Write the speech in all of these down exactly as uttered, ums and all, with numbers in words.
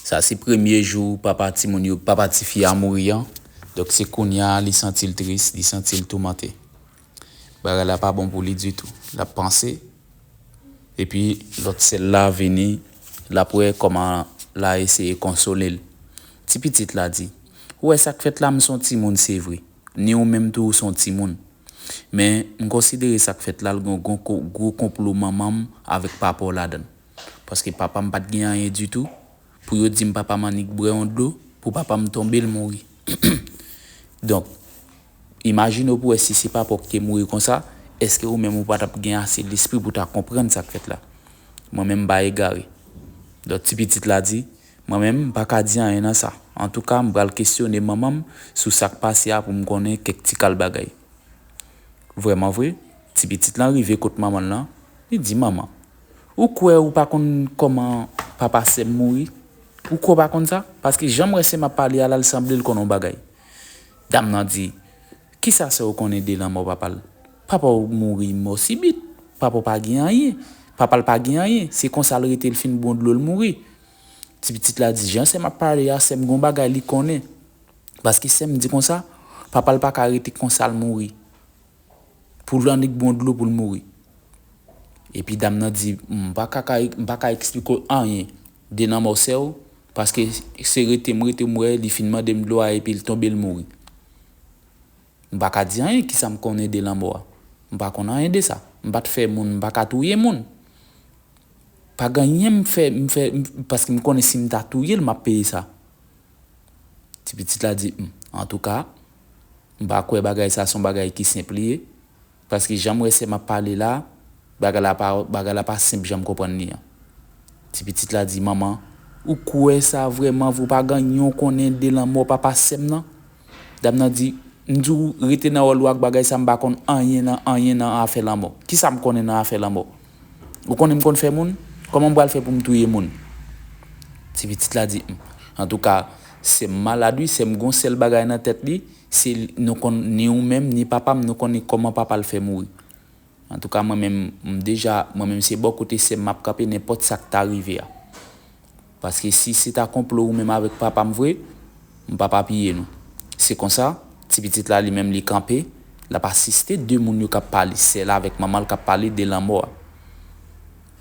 Sa se premye jou papa timoun yo, papa tifi a mouri an. Donk se kounye a li santi l tris, li santi l toumante. Bagay la pa bon pou li ditou. L ap panse. Epi lòt sè l la vini, l ap wè kòman l a eseye konsole l. Ti pitit la di, "Ou wè sa k fèt la, m se yon timoun, se vre. Ni ou menm tou, ou se yon timoun. Men, m konsidere sa k fèt la, l gen yon gwo, gwo konplo manman m avèk papa w ladan l. Paske papa m pa t gen anyen ditou. Pou yo di m papa m annik bwè yon dlo, pou papa m tonbe, l mouri." Donk, imajine w pou wè si se papa w ki te mouri konsa, èske ou menm ou pa t ap gen ase lespri pou ta konprann sa k fèt la? Mwen menm m pa egare. Donk, ti pitit la di, "Mwen menm, m pa ka di anyen nan sa. Antouka, m pral kesyone manman m sou sa k pase a pou m konnen kèk ti kal bagay." Vrèman vre, ti pitit lan rive kot manman l lan, li di, "Manman, ou kwè ou pa konn kòman papa sè m mouri? Ou kwè ou pa konn sa? Paske jan m wè sè m ap pale a la, l sanble l konn yon bagay." Dam nan di, "Kisa sè w konnen de lanmò papa l? Papa w mouri mò sibit. Papa w pa gen anyen. Papa l pa gen anyen. Se konsa l rete, l fin bwè dlo, l mouri." Ti pitit la di, "Jan sè m ap pale a, sè m gen yon bagay li konnen. Paske sè m di konsa, papa l pa ka rete konsa, l mouri. Pou l annik bwè dlo pou l mouri." Epi dam nan di, "M pa ka, ka, m pa ka eksplike w anyen de lanmò sè w, paske se rete m rete m wè li fin mande m dlo a epi l tonbe, l mouri. M pa ka di anyen ki sa m konnen de lanmò a. M pa konn anyen de sa. M pa t fè moun, m pa ka touye moun. Pa gen anyen m fè, m fè, m, paske m konnen si m ta touye l, m ap peye sa." Ti pitit la di, "Hmm, antouka, m pa kwè bagay sa se yon bagay ki senp li ye, paske jan m wè sè m ap pale la, bagay la pa, bagay la pa senp jan m konprann li an." Ti pitit la di, "Manman, ou kwè sa vrèman vre, ou pa gen anyen w konnen de lanmò papa sè m nan?" Dam nan di, "M di w rete nan wòl ou ak bagay sa, m pa konn anyen nan, anyen nan afè lanmò. Kisa m konnen nan afè lanmò? Ou konnen m konn fè moun? Kòman m pral fè pou m touye moun?" Ti pitit la di, "Hmm, antouka, sè m malad wi, sè m gon sèl bagay nan tèt li, se nou konn ni ou menm, ni papa m, nou konnen kòman papa l fè mouri. Antouka, mwen menm, m deja, mwen menm se bò kote sè m m ap kanpe nenpòt sa k ta rive a. Paske si se ta konplo ou menm avèk papa m vre, m p ap apiye nou." Se konsa, ti pitit la li menm li kanpe, l ap asiste de moun yo k ap pale, sè l avèk manman l k ap pale de lanmò a.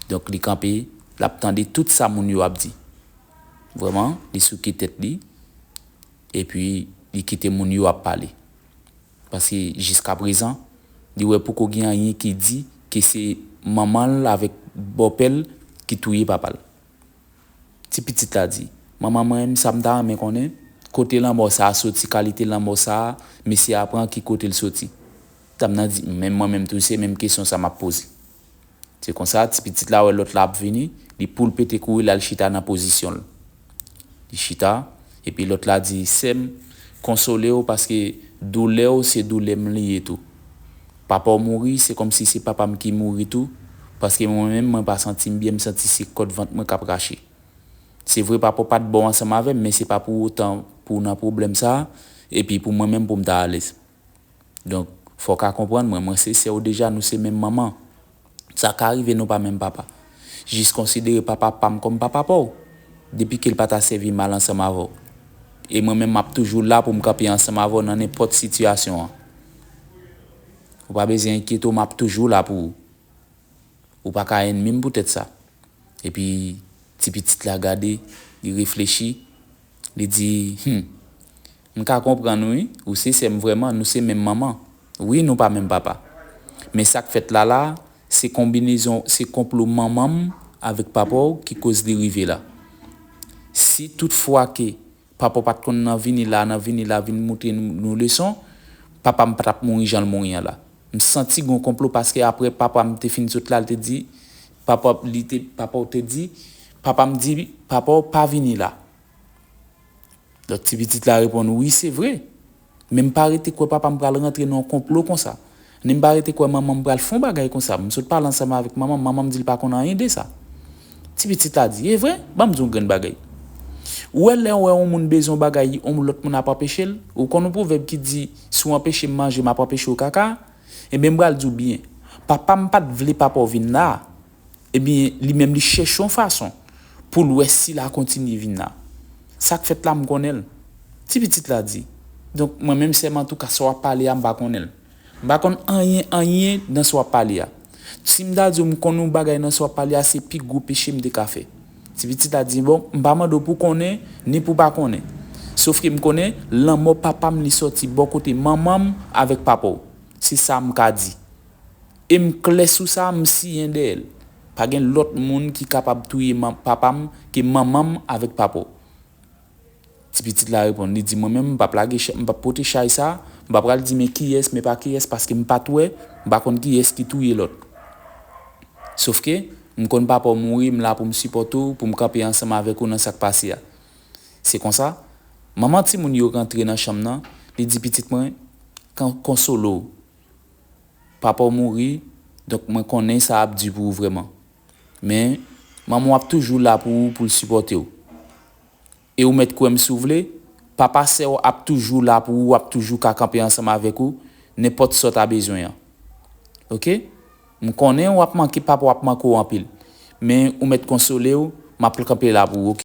Donk li kanpe, l ap tande tout sa moun yo ap di. Vrèman, li souke tèt li, epi li kite moun yo ap pale. Paske jiskaprezan, li wè poko gen anyen ki di ke se manman l avèk bòpè l ki touye papa l. Ti pitit la di, "Manman, mwen menm, sa m ta renmen konnen, kote lanmò sa a soti, kalite lanmò sa a, mesye a pran, ki kote l soti?" Dam nan di, "Menm mwen menm tou, se menm kesyon sa m ap poze." Se konsa, ti pitit la wè lòt la ap vini, li poul pete kouri, l al chita nan pozisyon l. Li chita, epi lòt la di, "Sè m, konsole w, paske doulè w se doulè m li ye tou. Papa w mouri, se kòmsi se papa m ki mouri tou, paske mwen menm, mwen pa santi m byen, m santi se kòd vant mwen k ap rache. Se vre, papa w pa t bon ansanm avè m, men se pa pou otan pou w nan pwoblèm sa a, epi pou mwen menm, pou m ta alèz. Donk, fò w ka konprann mwen, mwen se sè w deja, nou se menm manman. Sa ka rive nou pa menm papa. Jis konsidere papa pa m kòm papa pa w, depi ke l pa ta sèvi mal ansanm avè w. E mwen menm, m ap toujou la pou m kanpe ansanm avè w nan nenpòt sitiyasyon an. Ou pa bezwen enkyete w, m ap toujou la pou ou. Ou pa ka ènmi m poutèt sa." Epi, ti pitit la gade, li reflechi, li di, "Hmm, m ka konprann wi, ou se sè m vrèman, nou se menm manman. Wi, nou pa menm papa. Men sa k fèt la la, se konbinezon, se konplo manman m avèk papa w ki koz li rive la. Si toutfwa ke papa w pa t konn nan vini la, nan vini la vin montre nou, nou leson, papa m pa t ap mouri jan l mouri an la. M santi gon konplo paske apre papa m te fin sot la, l te di, papa, li te, papa w te di, papa m di, papa w pa vini la." Donk, ti pitit la reponn, "Wi, se vre. Men m pa rete kwè papa m pral rantre nan yon konplo konsa. Ni m pa rete kwè manman m pral fè yon bagay konsa. M sot pale ansanm avèk manman m, manman m di l pa konn anyen de sa." Ti pitit la di, "E vre? Ban m di w yon grenn bagay. Ou wè lè w wè yon moun bezwen yon bagay, yon lòt moun ap anpeche l? Ou konn yon pwovèb ki di, si w anpeche m manje, m ap anpeche w kaka? Ebyen, m pral di w byen. Papa m pa t vle papa w vin la a. Ebyen, li menm li chèche yon fason pou l wè si l a kontinye vin la. Sa k fèt la, m konnen l. Ti pitit la di. Donk, mwen menm sèm, antouka, sa w ap pale a, m pa konnen l. M pa konn anyen, anyen nan sa w ap pale a. Si m ta di w m konn yon bagay nan sa w ap pale a, se pi gwo peche m te ka fè. Ti pitit la di, bon, m pa mande w pou konnen, ni pou pa konnen. Sofke m konnen, lanmò papa m li sòti bò kote manman m avèk papa w. Se sa m ka di. E m klè sou sa, m siyen dèyè l. Pa gen lòt moun ki kapab touye papa m ke manman m avèk papa w. Ti pitit la reponn, li di, mwen menm, m p ap lage chay, m p ap pote chay sa, m pa pral di men kiyès, men pa kiyès, paske m pa t wè, m pa konn kiyès ki touye lòt. Sofke, m konn papa w mouri, m la pou m sipòte w, pou m kanpe ansanm avèk ou nan sa k pase a. Se konsa, manman timoun yo rantre nan chanm nan, li di pitit mwen, konsole w. Papa w mouri, donk mwen konnen sa ap di pou ou vrèman. Men, manman w ap toujou la pou ou, pou l sipòte w. E ou mèt kwè m si w vle, papa sè w ap toujou la pou ou, ap toujou ka kanpe ansanm avèk ou, nenpòt sa w ta bezwen an. Oke? M konnen w ap manke, papa w ap manke w anpil. Men ou mèt konsole w, m ap kanpe la pou ou,